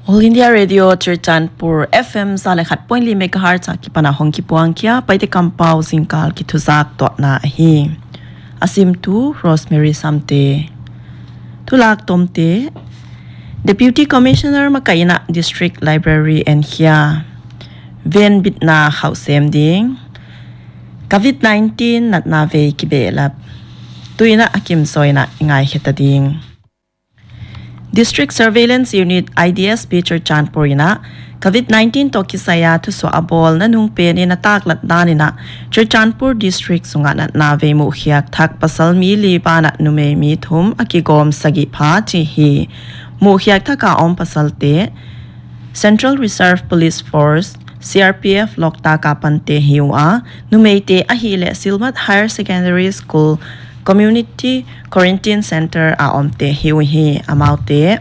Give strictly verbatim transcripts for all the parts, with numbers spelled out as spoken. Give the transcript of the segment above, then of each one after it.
All India Radio Churachandpur F M za le khat point li megahertz a kipan a hong kipuang khia Paite kampau zingkal kithuzak tuahna ahi. A simtu Rosemary Samte. Thulak tomte, Deputy Commissioner makaihna District Library en khia. Venbitna khauh sem ding. Covid nineteen natna vei kibehlap. Tuin a kimzaw in i ngaikhe ta ding. District Surveillance Unit, I D S P, Churachandpur in a Covid nineteen toh kisai a thusuah a bawlna nung pen in a taklat dan in a Churachandpur District sung a natna vei muhkhiak thak pasal mi li banah numei mi thum a kigawm sagih pha chi hi. Muhkhiak thak a om pasalte Central Reserve Police Force, C R P F, Loktak a pante hi ua, numeite ahihleh Silmat Higher Secondary School Community Quarantine Center a omte hi uhi. Amaute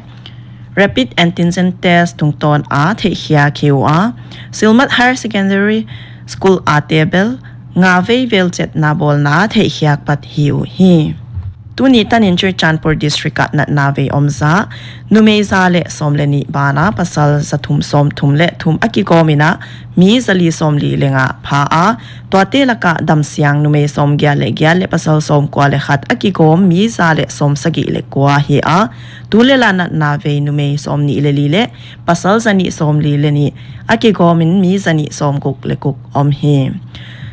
Rapid Antigen Test tungtawn a theihkhiak hi ua, Silmat Higher Secondary School a table nga vei velchetna bawlna a theihkhiak pat hi uhi. Tuni tan in Churachandpur District ah natna vei om zah, numei za le sawm le nih banah pasal za thum sawm thum le thum a kigawm in a mi za li sawm li le nga pha a, tuate lak ah damsiang numei sawm giat le giat le pasal sawm kua le khat a kigawm mi za le sawm sagih le kua hi a, tu le la natna vei numei sawm nih le li le pasal za nih sawm li le nih a kigawm in mi za nih sawm guk le guk om hi.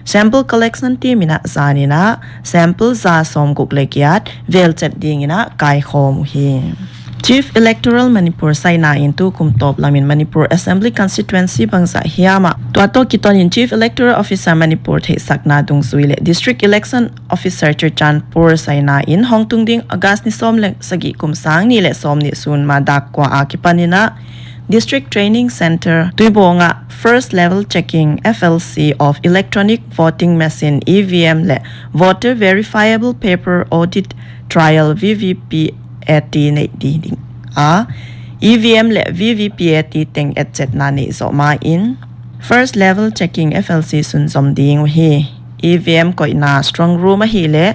Sample collection team in a zan in a sample za sawm guk le giat velchet ding in a kaikhawm uhi. Chief Electoral Manipur saina in tukum tawp lam in Manipur Assembly Constituency bangzah hiam a tua toh kiton in Chief Electoral Officer Manipur theihsakna dungzui le District Election Officer Churachandpur saina in hongtung ding August ni sawm le sagih kum sang nih le sawm nih sun ma dak kua a kipan in a District Training Center Tuibong ah First Level Checking, F L C, of Electronic Voting Machine, E V M, le Voter Verifiable Paper Audit Trial, V V P A T, neih ding a, E V M le V V P A T teng etchetna neih zoh ma in First Level Checking, F L C, sunzom ding uhi. E V M koihna strong room ahihleh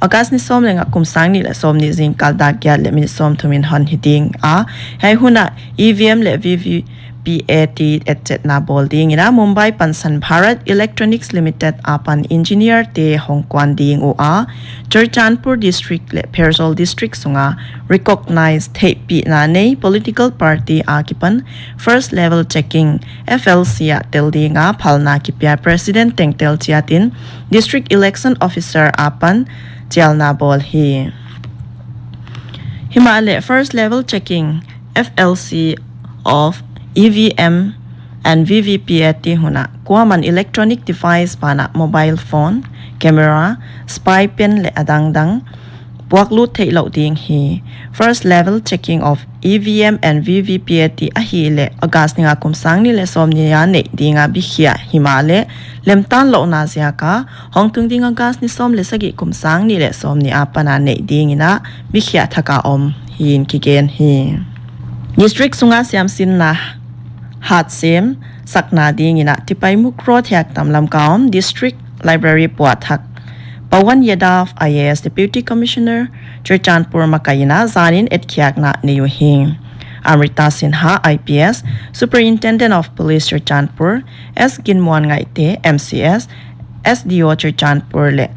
August ni sawm le nga kum sang nih le sawm nih zingkal dak giat le minute sawm thum in hon hi ding a, hiai hun ah E V M le V V P A T etchetna bawl ding in a Mumbai pansan Bharat Electronics Limited apan engineer te hongkuan ding ua, Churachandpur District le Pherzawl District sunga recognize theihpihna nei political party akipan First Level Checking, F L C, ah tel ding a phalna kipia President teng tel chiat in District Election Officer apan chialna bawl hi. Himahleh First Level Checking, F L C, of E V M and V V P A T hun ah kuaman electronic device banah mobile phone, camera, spy pen le adangdang puaklut theih louh ding hi. First Level Checking of E V M and V V P A T ahihleh August ni nga kum sang nih le sawm nih a neih ding a bikhia himahleh lemtan louhna ziak a hongtung ding August ni sawm le sagih kum sang nih le sawm nih apan a neih ding in a bikhia thak a om hi'n kigen hi. District sunga siamsinna hatsem sakna ding in a Tipaimukh Road Hiaktam Lamka om District Library puahthak Pawan Yadav, I A S, Deputy Commissioner, Churachandpur makaihna zan in etkhiakna nei uhi. Amrita Sinha, I P S, Superintendent of Police, Churachandpur, S Ginmuan Ngaihte, M C S, S D O Churachandpur le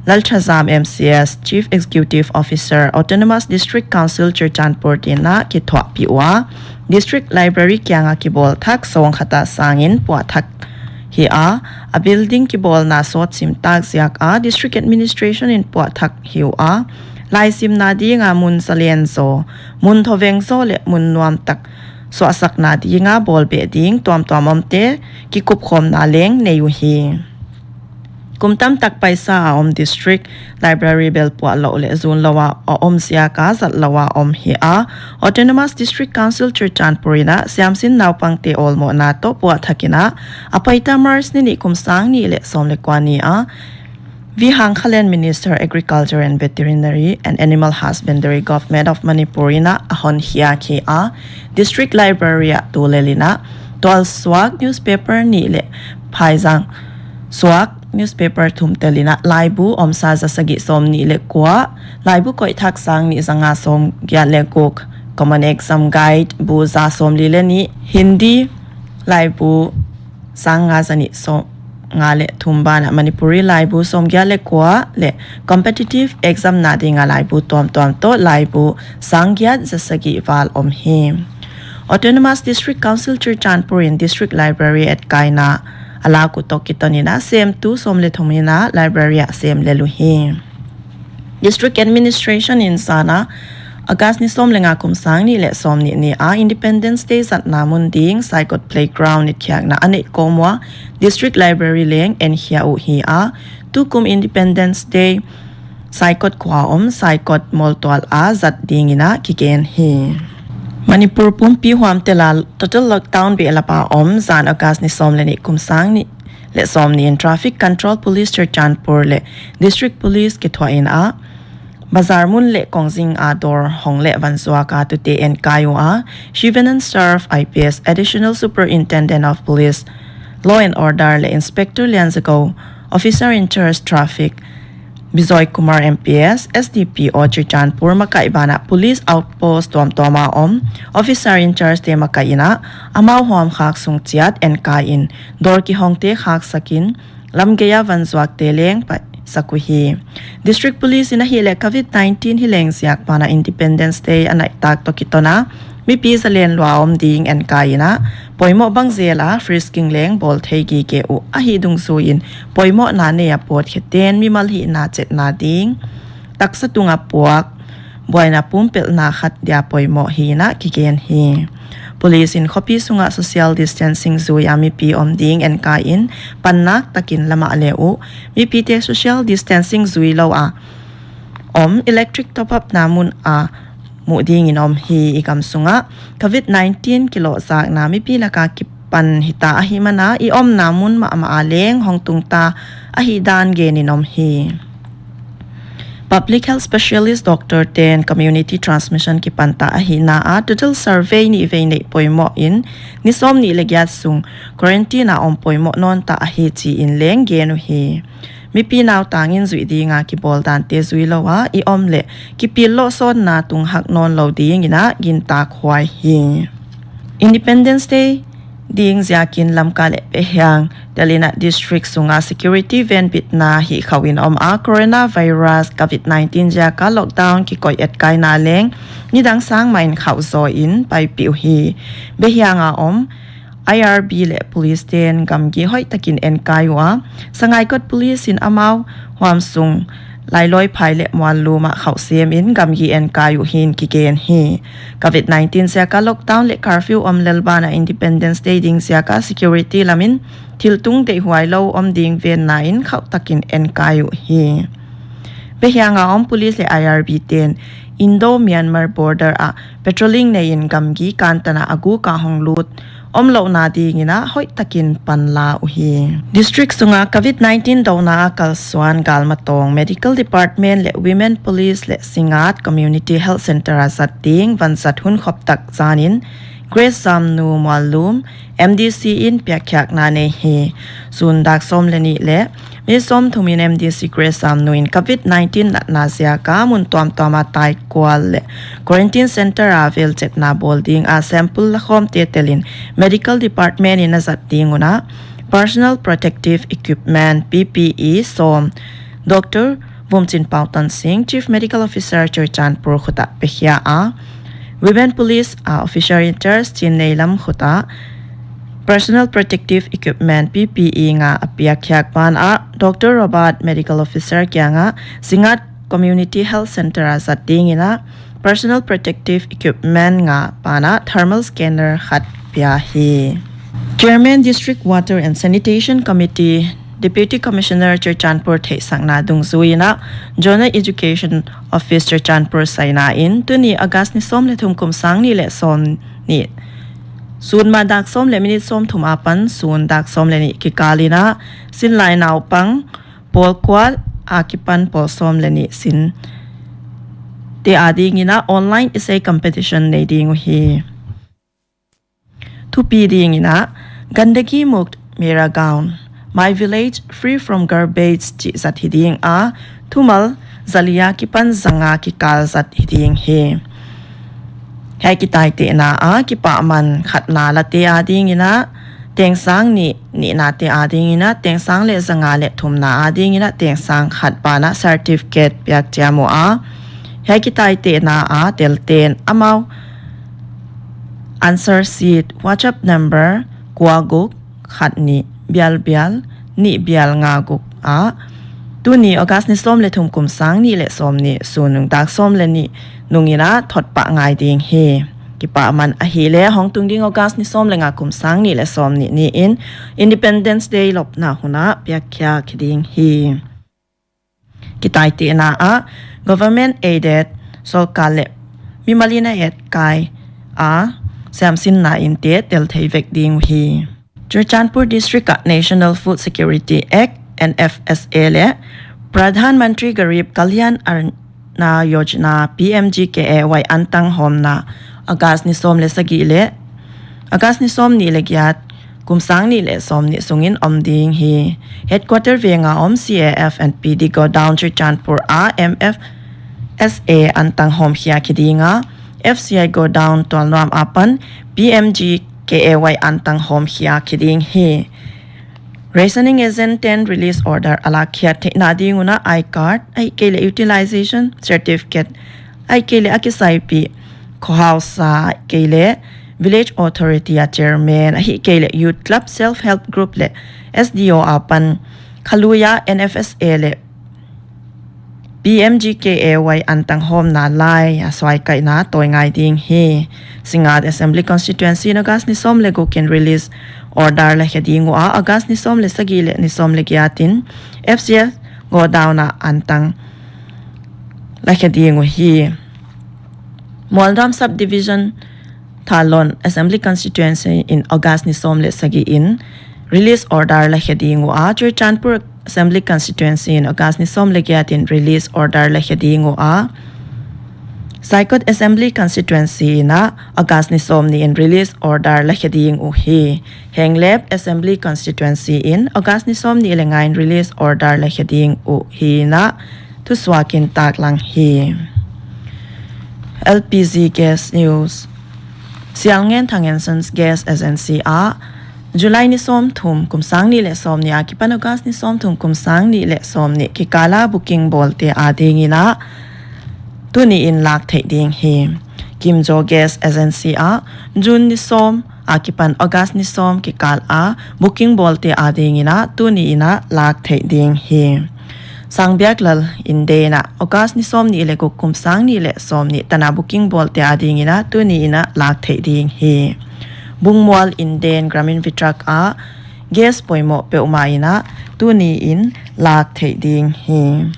Lalthazam, M C S, Chief Executive Officer, Autonomous District Council Churachandpur te'n a kithuahpih ua, District Library kianga kibawl thak sawng khat a sang in puahthak hi a, a building kibawlna sawt sim tak ziak a District Administration in puahthak hi ua, laisimna dinga mun zalen zaw, mun thoveng zaw le mun nuamtak suahsakna dinga bawlbeh ding tuamtuam omte kikupkhawmna leng nei uhi. Kum tamtak paisa a om District Library bel puah louh le zun lou a om ziak a zat lou a om hi a, Autonomous District Council Churachandpur in a siamsin naupangte awlmohna toh puahthak in a, a paita March ni nih kum sang nih le sawm le kua ni a, V Hangkhalen, Minister, Agriculture and Veterinary and Animal Husbandry, Government of Manipur in a hon hiak hi a, District Library ah tulel in a tualsuak newspaper nih le phaizang suak newspaper thum tel in a laibu omsa za sagih sawm nih le kua, laibu koih thak sang nih za nga sawm giat le guk, Common Exam Guide bu za sawmli leh nih, Hindi laibu sang nga za nih sawmnga leh thum banah Manipuri laibu sawmgiat leh kua leh competitive exam na dinga laibu tuamtuam toh laibu sanggiat za sagih val om hi. Autonomous District Council Churachandpur in District Library etkaina a lak uh toh kiton in a semtu sawm leh thum in a library a sem lel uhi. District Administration in zan a August ni sawm leh nga kum sang nih leh sawmnih ni a Independence Day zatna mun ding Saikot Playground etkhiakna a neih kawm ua District Library leng enkhia uhi a, tukum Independence Day Saikot khua om Saikot Moltual a zat ding in a kigen hi. Manipur pumpi huam tel a total lockdown behlap a om zan August ni sawm leh nih kum sang nih leh sawmnih in Traffic Control Police Churachandpur leh District Police kithuah in a bazar mun leh kongzing a dawr hong leh vanzuak a tute enkai ua, Shivanand Saraf I P S, Additional Superintendent of Police, Law and Order leh Inspector Lianzagou, Officer in Charge Traffic, Bijoy Kumar M P S, S D P O Churachandpur makaih banah Police Outpost tuamtuam a om Officer in Charge te makaih in a amau huam khak sung chiat enkai in dawr kihong te khak sak in lamgei a vanzuak te leng paisak uhi. District Police in ahihleh Covid nineteen hi leng ziak banah Independence Day a naihtak toh kiton a mipi zalen lua om ding enkai in a poimoh bang zel a frisking leng bawl thei gige uh ahih dungzui in poimohna nei a pawtkhe ten mimal hihna chetna ding taksa tung a puak buaina pumpelhna khat dia poimoh hi in a kigen hi. Police in khopi sung a social distancing zui a mipi om ding enkai in pan naktak in la mah leh uh mipite social distancing zui lou a om electric top up na mun a muh ding in om hi. I gam sung a Covid nineteen kilohzakna mipi lak a kipan hita ahihman a i omna mun mahmah a leng hong tung ta ahihdan gen in om hi. Public Health Specialist Doctor ten Community Transmission kipan ta ahihna a total survey nih vei neih poimoh in ni sawmnih leh giat sung quarantine a om poimoh nawn ta ahi chi in leng gen uhi. Mipi nautang in zuih ding a kibawl dan te zui lou a i om leh kipilloh sawnna tung hak nawn lou ding in a gintak huai hi. Independence Day ding ziak in Lamka leh Behiang tel in a district sung a security venbitna hih khauh in om a coronavirus Covid nineteen ziak a lockdown kikoih etkaina leng nidang sang mah in khauh zaw in paipih uhi. Behiang a om I R B leh police ten gamgi hoihtak in enkai ua Sangaikot police in amau huam sung Lailoiphai leh Muallum ah khauh sem in gamgi enkai uh hi'n kigen hi. Covid nineteen ziak a lockdown leh curfew om lel banah Independence Day ding ziak a security lam in thiltung deihhuai lou om ding venna in khauhtak in enkai uh hi. Behiang a om police leh I R B ten Indo-Myanmar border ah patrolling nei in gamgi kantan a a guk a hong lut omlouhna ding in a hoihtak in pan la uhi. District sung a Covid nineteen douna a kalsuan galmatawng medical department leh women police leh Singngat community health centre a zat ding vanzat hun khop tak zan in Grace Zamnu Muallum M D C in piakkhiakna nei hi. Sun dak sawm leh nih leh minute sawmthum in M D C Grace Zamnu in Covid nineteen natna ziak a mun tuamtuam a taikual leh quarantine centre a velchetna bawl ding a sample lakhawm te tel in medical department in a zat ding un a personal protective equipment, P P E, sawm Doctor Vumchinpau Tansing, Chief Medical Officer Churachandpur khut ah pekhia a, women police a officer in charge Chinneilam khut ah personal protective equipment, P P E, nga a piakkhiak ban ah Doctor Robert, Medical Officer kiang ah Singngat Community Health Centre a zat ding in a personal protective equipment nga ban ah thermal scanner khat pia hi. Chairman District Water and Sanitation Committee Deputy Commissioner Churachandpur theihsakna dungzui in a Zonal Education Office Churachandpur saina in tuni August ni sawm leh thum kum sang nih leh sawmnih sun ma dak sawm leh minute sawmthum apan sun dak sawm leh nih kikal in a sinlai naupang pawl kua akipan pawl sawm leh nih sin te ading in a online essay competition nei ding uhi. Thupi ding in a Gandagi Mukt Mera Gaon, My Village Free from Garbage chih zat hi ding a, thumal zali akipan zanga kikal zat hi ding hi. Hiai kitaitehna a kipahman khatna late adingin a teng sang nih, nihna te adingin a teng sang leh zanga leh thumna adingin a teng sang khat ban a certificate piak chiam ua. Hiai kitaitehna a telten amau answer sheet WhatsApp number kua guk khat nih bial bial nih bial nga guk ah tuni August ni sawm leh thum kum sang nih leh sawmnih sun nung dak sawm leh nih nungin a thot pah ngai ding hi. Kipahman ahihleh hong tung ding August ni sawm leh nga kum sang nih leh sawmnih ni in Independence Day lopna hun ah piak khia khe ding hi. Kitaitehna ah government aided, sorkar leh mimal in a et kai a siamsinna inn te tel thei vek ding uhi. Churachandpur District ah National Food Security Act, N F S A leh Pradhan Mantri Garib Kalyan Anna Yojana, P M G K A Y antang hawmna August ni sawm leh sagih leh August ni sawmnih leh giat kum sang nih leh sawmnih sungin om ding hi. Headquarter veng a om C A F and P D Godown Churachandpur a M F S A antang hawm khia khe ding a, F C I Godown Tualnuam apan P M G K A Y antang hawm khia khe ding hi. Rationing agent ten release order a lak khiat theihna ding un a I card, ahihkeileh utilization certificate, ahihkeileh a kisaipih khawhausa, ahihkeileh village authority a chairman, ahihkeileh youth club, self help group leh S D O apan khalui a N F S A leh P M G K A Y antang hawmna lai a suaikaihna tawi ngai ding hi. Singngat Assembly Constituency in August ni sawm leh guk in release order la khe ding ua, August ni sawm leh sagih leh ni sawm leh giat in F C S Godown ah antang la khe ding uhi. Mualdam Subdivision Thalon Assembly Constituency in August ni sawm leh sagih in release order la khe ding ua, Churachandpur Assembly Constituency in August ni sawm leh giat in release order la khe ding ua. Saikot Assembly Constituency in a August ni sawmnih in release order la khe ding uhi. Henglep Assembly Constituency in August ni sawmnih leh nga in release order la khe ding uhi in a thusuak in taklang hi. L P G Gas News. Sialngen Thang and Sons Gas Agency ah July ni sawmthum kum sang nih leh sawmnih akipan August ni sawmthum kum sang nih leh sawmnih kikal a booking bawlte adingin a tuni in lak theih ding hi. Kimjo Gas Agency ah June ni sawm akipan August ni sawm kikal a booking bawlte adingin a tuni in a lak theih ding hi. Sangbiaklal Inden ah August ni sawmnih leh guk kum sang nih leh sawmnih tan a booking bawlte adingin a tuni in a lak theih ding hi. Bungmual Inden Gramin Vitrak ah gas poimoh peuhmah in a tuni in lak theih ding hi.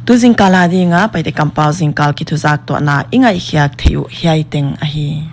Tu zingkal ading a Paite kampau zingkal kithuzak tuahna i ngaihkhiak theih uh hiai teng ahi.